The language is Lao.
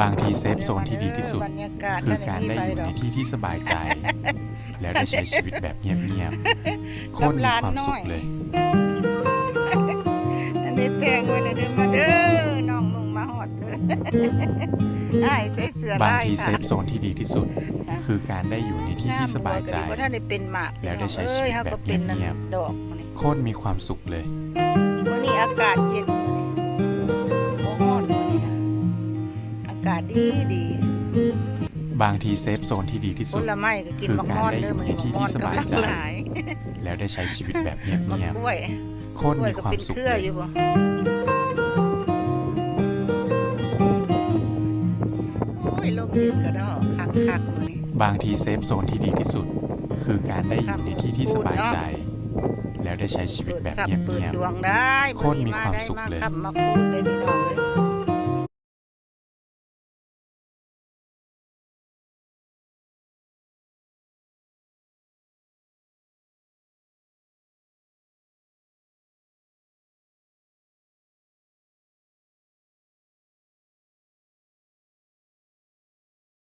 ບາງທີເຊຟໂຊນທີ່ດີທີ່ສຸດ ຄືການໄດ້ຢູ່ໃນທີ່ທີ່ສະບາຍໃຈ ແລ້ວໄດ້ໃຊ້ຊີວິດແບບງຽບໆ ໂຄດມີຄວາມສຸກເລີຍ. ອັນນີ້ແຕ່ງໄວ້ແລ້ວເດີ ມາເດີ ນ້ອງນຸ່ງມາຮອດເດີ ອ້າຍໃສ່ເສື້ອ ບາງທີເຊຟໂຊນທີ່ດີທີ່ສຸດ ຄືການໄດ້ຢູ່ໃນທີ່ທີ່ສະບາຍໃຈ ແລ້ວໄດ້ໃຊ້ຊີວິດແບບງຽບໆ ໂຄດມີຄວາມສຸກເລີຍ. ມື້ນີ້ອາກາດເຢັນ ບໍ່ຮ້ອນ ອາກາດດີດີ. ບາງທີເຊຟໂຊນທີ່ດີທີ່ສຸດ ຄືການໄດ້ຢູ່ໃນທີ່ທີ່ສະບາຍໃຈ ແລ້ວໄດ້ໃຊ້ຊີວິດແບບງຽບໆ ໂຄດມີຄວາມສຸກເລີຍ. ໂອ້ຍ ລົມເຢັນກະດອກ ຄັກໆ ມື້ນີ້. ບາງທີເຊຟໂຊນທີ່ດີທີ່ສຸດ ຄືການໄດ້ຢູ່ໃນທີ່ທີ່ສະບາຍໃຈ ແລ້ວໄດ້ໃຊ້ຊີວິດແບບງຽບໆ ໂຄດມີຄວາມສຸກເລີຍ. ມາຄ້ຳມາຄູນເດີພີ່ນ້ອງເອີຍ.